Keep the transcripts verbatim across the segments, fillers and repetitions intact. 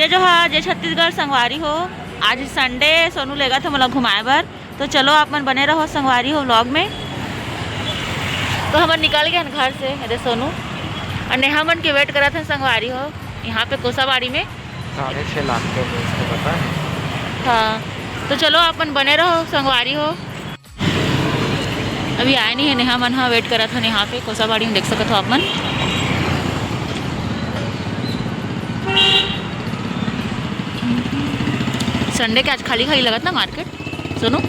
ये जो है जय छत्तीसगढ़ संगवारी हो, आज Sunday, सोनू लेगत हे मोला घुमाए बर। तो चलो आप मन बने रहो संगवारी हो vlog में। तो हमन निकल गए हन घर से, ये दे सोनू और नेहा मन के wait करत हन संगवारी हो यहाँ पे कोसाबाड़ी में। साढ़े छः लाख के, इसको पता है। हाँ, तो चलो आप मन बने रहो संगवारी हो। अभी आए नहीं है नेहा मन, हाँ, wait करत हन यहाँ पे कोसाबाड़ी में, देख सकत हो आप मन। Sunday के आज खाली खाली लगत ना market, सोनू।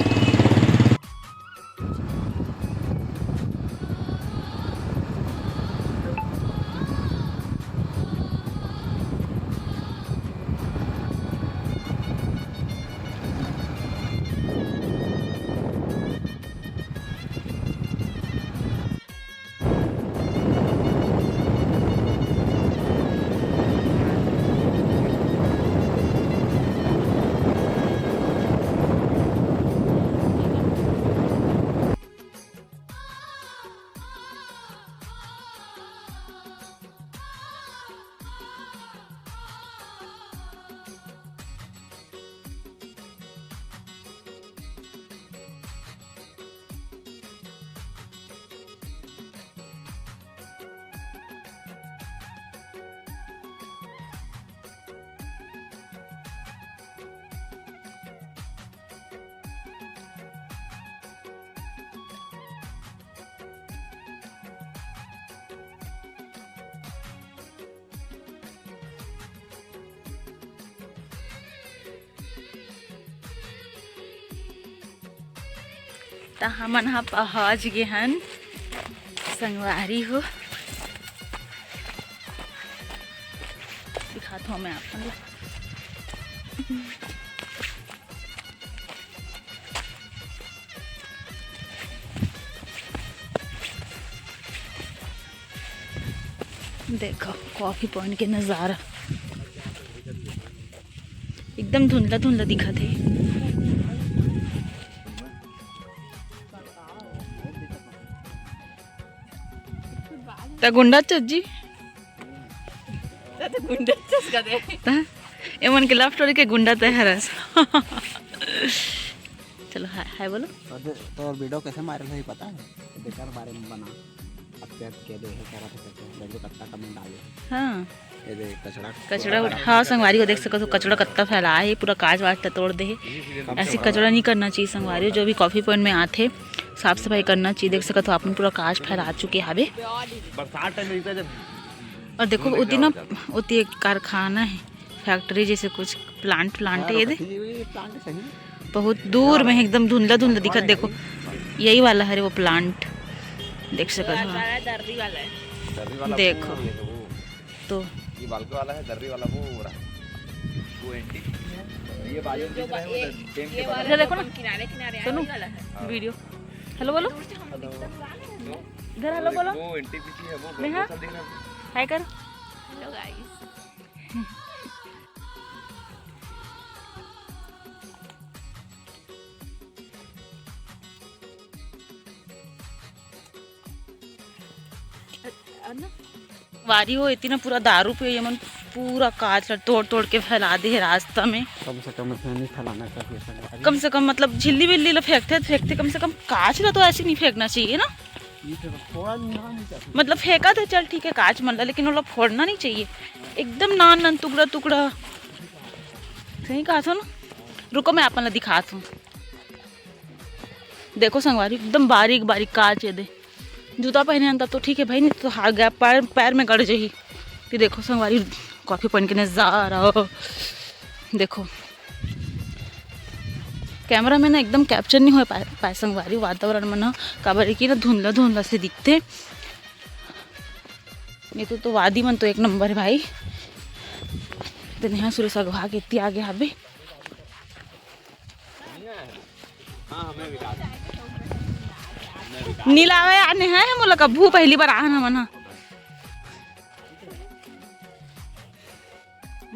त हमन ह पहुँच गे हन संगवारी हो। दिखात हूँ मैं आप मन ला। देखो coffee point के नज़ारा, एकदम धुंधला धुंधला दिखत हे। त गुंडा चज्जी। त गुंडा चस का दे। त एमन के love story के गुंडा तय हरस। चलो हाय हाय बोलो। तो दे-, तो video कैसे viral हुई पता है? बेकार बारे में बना। अब क्या क्या दे है, कह रहा था, कह रहा था, कत्ता comment आ गया। हाँ। ये दे कचरा। कचरा उठ-, हाँ संगवारी हो देख सकत हो, कचरा कत्ता फैला है, पूरा कांच वाच ला तोड़ दे है। ऐसे कचरा नहीं करना चाहिए संगवारी हो, जो भी coffee point में आथे साफ सफाई करना चाहिए। देख सकत हो आप मन पूरा कांच फैला चुके हावे। बरसात time में इतना जब और देखो उती ना, उती एक कारखाना है, factory जैसे कुछ plant plant है ये दे। Plant सही। बहुत दूर में एकदम धुंधला धुंधला दिखत। देखो यही वाला हरे वो plant, देख सकत हो। दर्री वाला है। दर्री वाला देखो। वो, ये वो। तो ये बालको वाला है, दर्री वाला वो हो रहा। वो एंटी। ये बाजू जो दिख रहा है, वो ये, डैम के ये बगल वाला में। देखो ना। किनारे किनारे आने वाला है। हाँ। Video। Hello बोलो। दूर से हम दिखता तो आ रहे हैं। इधर hello बोलो। वो एंटी पीछे है, वो नेहा। वो सब दिख रहा है। Hi कर। Hello guys। वारी हो इतना पूरा दारू पिए मन पूरा कांच ला तोड़ तोड़ के फैला दे है रास्ता में। कम से कम इतना नहीं फैलाना चाहिए संगवारी। कम से कम मतलब झिल्ली बिल्ली ला फेंकते फेंकते कम से कम कांच ला तो ऐसे नहीं फेंकना चाहिए ना। ये तो फोड़ा नहीं, ना नहीं चाहिए। मतलब फेंका था चल ठीक है कांच मन ला, लेकिन ओला फोड़ना नहीं चाहिए। एकदम नान नान टुकड़ा टुकड़ा। सही कहा था ना। रुको मैं आप मन ला दिखात हूँ। देखो संगवारी एकदम बारीक बारीक कांच है दे। जूता पहने हन तब तो ठीक है भाई, नहीं तो हाथ गया पैर, पैर में गड़ जाही। ये देखो संगवारी coffee point के नज़ारा देखो। Camera में ना एकदम capture नहीं हो पाए, पाए संगवारी वातावरण में ना, काबर कि ना धुंधला धुंधला से दिखते। नहीं तो, तो वादी मन तो एक नंबर है भाई। तो नेहा सुरेश अगवा के इतनी आगे हाबे। नीला आवे आने हैं मोला कभू पहली बार आहन हमन हा।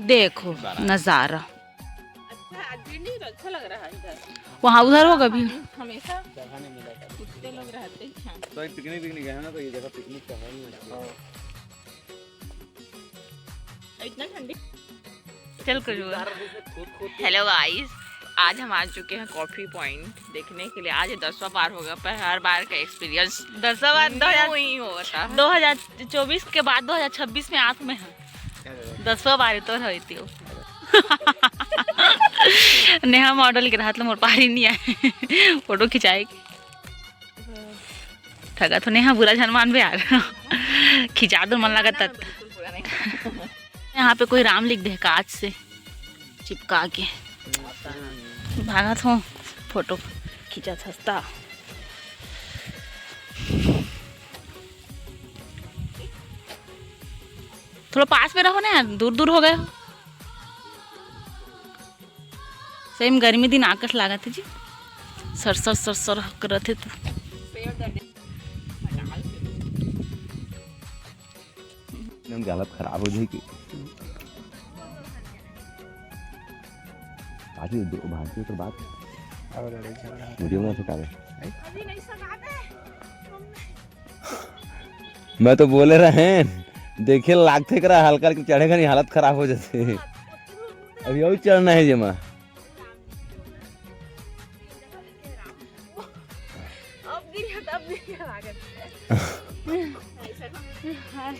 देखो नजारा। अच्छा, आज भी नहीं तो अच्छा लग रहा है इधर। वहाँ उधर होगा भी। हमेशा कुत्ते लोग रहते ही हैं। तो पिकनिक विकनिक गए ना, तो ये जगह पिकनिक का है नहीं। इतना ठंडी। चल कुछ बोल। हेलो गाइस, आज हम आ चुके हैं कॉफी पॉइंट देखने के लिए। आज ये दसवां बार होगा, पर हर बार का एक्सपीरियंस दसवां बार दो हजार, वही होता है। दो हजार चौबीस के बाद दो हजार छब्बीस में आंख में है। दसवां बार तो रहती हो। नेहा मॉडल के रहत ले मोर पारी नहीं आए फोटो खिंचाए के। ठगा तो नेहा, बुरा झन मानबे यार। खिंचा दो मन लगा तक। यहाँ पे कोई राम लिख दे कांच से चिपका के। भागत हो, फोटो खींचत हस्ता। थोड़ा पास में रहो ना यार, दूर दूर हो गए हो। सही में गर्मी दिन आकस लागत है जी, सर सर सर सर करत है तो। एकदम हालत खराब हो जाएगी। आज ये दो भारतीय तो बात और लड़ाई झगड़ा। वीडियो में सुटा दे। मैं तो बोले रहे, देखे लागथे करा हल्का हल्का चढ़ेगा नहीं, हालत खराब हो जाते। अभी और चढ़ना है जेमा। अब गिर गया, तब गिर गया, लागत है। हाय,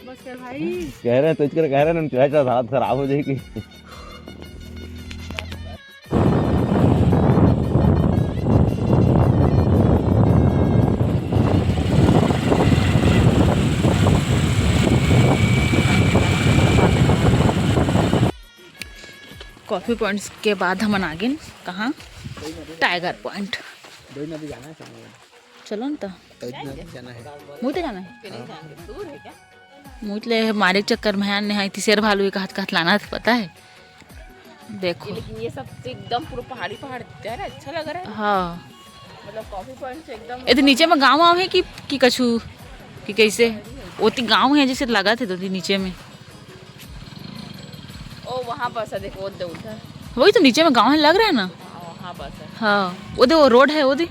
बस कर भाई। कह रहे हैं, तो इसकर कह रहे हैं, चढ़ा चढ़ा हालत खराब हो जाएगी। कॉफी पॉइंट्स के बाद हमन आ गेन कहाँ? Tiger point. दो नदी जाना है, चलो। चलो न त। तो इतना जाना है। मुँह तो जाना है। मुँह ले मारे चक्कर में है, नहीं तो शेर भालू एक हाथ का हाथ लाना था, पता है? देखो। ये, लेकिन ये सब तो एकदम पूरा पहाड़ी, पहाड़ दिखता है ना, अच्छा लग रहा है। हाँ। मतलब कॉफी पॉइंट से एकदम ये तो नीचे में गाँव वाँव है कि, कि कछु, कि कैसे? ओती गाँव है जैसे लगा थे तो नीचे में। ओ, वहाँ पास है, देखो, वो दे उधर। वही तो नीचे में गाँव है, लग रहा है ना? हाँ, वहाँ पास है। हाँ, वो दे, वो रोड है, वो दे।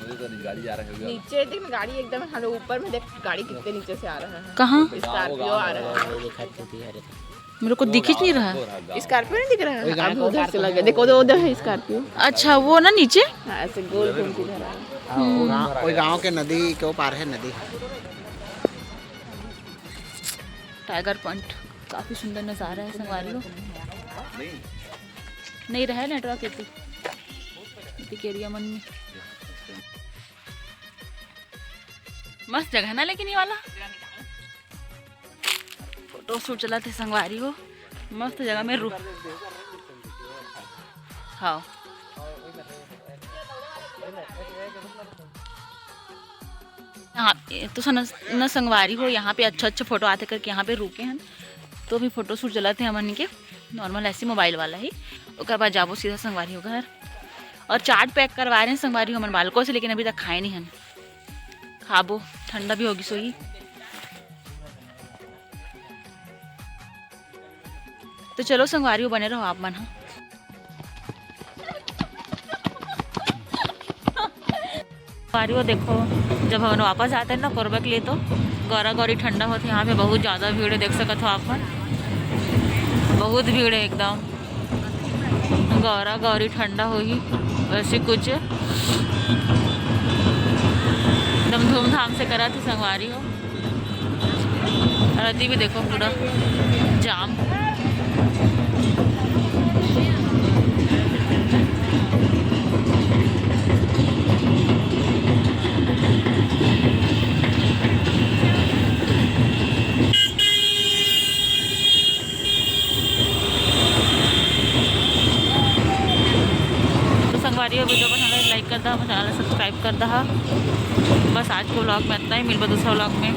नीचे देख ना, गाड़ी एकदम, हाँ, ऊपर में देख, गाड़ी कितने नीचे से आ रहा है। कहाँ? स्कॉर्पियो आ रहा है। मेरे को दिख ही नहीं रहा। स्कॉर्पियो नहीं दिख रहा है? अभी उधर से लगे, देखो, उधर, उधर है स्कॉर्पियो। अच्छा, वो ना नीचे? हाँ, ऐसे गोल घूम के इधर आ रहा है। हाँ, वो गाँव, वो गाँव के नदी के वो पार है नदी। टाइगर पॉइंट, काफ़ी सुंदर नज़ारा है संगवारी हो। नहीं रहा है नेटवर्क एती, एती के एरिया मन में। मस्त जगह ना लेकिन ये वाला। फोटो शूट चलत हे संगवारी हो, मस्त जगह में रुक। हाँ। हाँ, ये तो सन-, न संगवारी हो, यहाँ पे अच्छा अच्छा फोटो आथे करके यहाँ पे रुके हन। तो अभी फोटो शूट चलत हे हमन के, नॉर्मल ऐसे मोबाइल वाला ही। ओकर बाद जाबो सीधा संगवारी हो घर। और चाट पैक करवा रहे हैं संगवारी हो हमन बालकों से, लेकिन अभी तक खाए नहीं हन। खाबो, ठंडा भी होगी सोई। तो चलो संगवारी हो, बने रहो आप मन ह। संगवारी हो, देखो, जब हमन वापस आते हैं ना कोरबा के लिए, तो गौरा गौरी ठंडा होथे। यहाँ पे बहुत ज़्यादा भीड़ है, देख सकत हो आप मन, बहुत भीड़ है एकदम। गौरा गौरी ठंडा होही, वैसे कुछ एकदम धूमधाम से करत हे संगवारी हो। और अति भी देखो पूरा जाम। तो संगवारी हो, वीडियो पसंद आए, लाइक कर दहा, चैनल सब्सक्राइब कर दहा। बस आज के व्लॉग में इतना ही, मिलबो दूसरा व्लॉग में।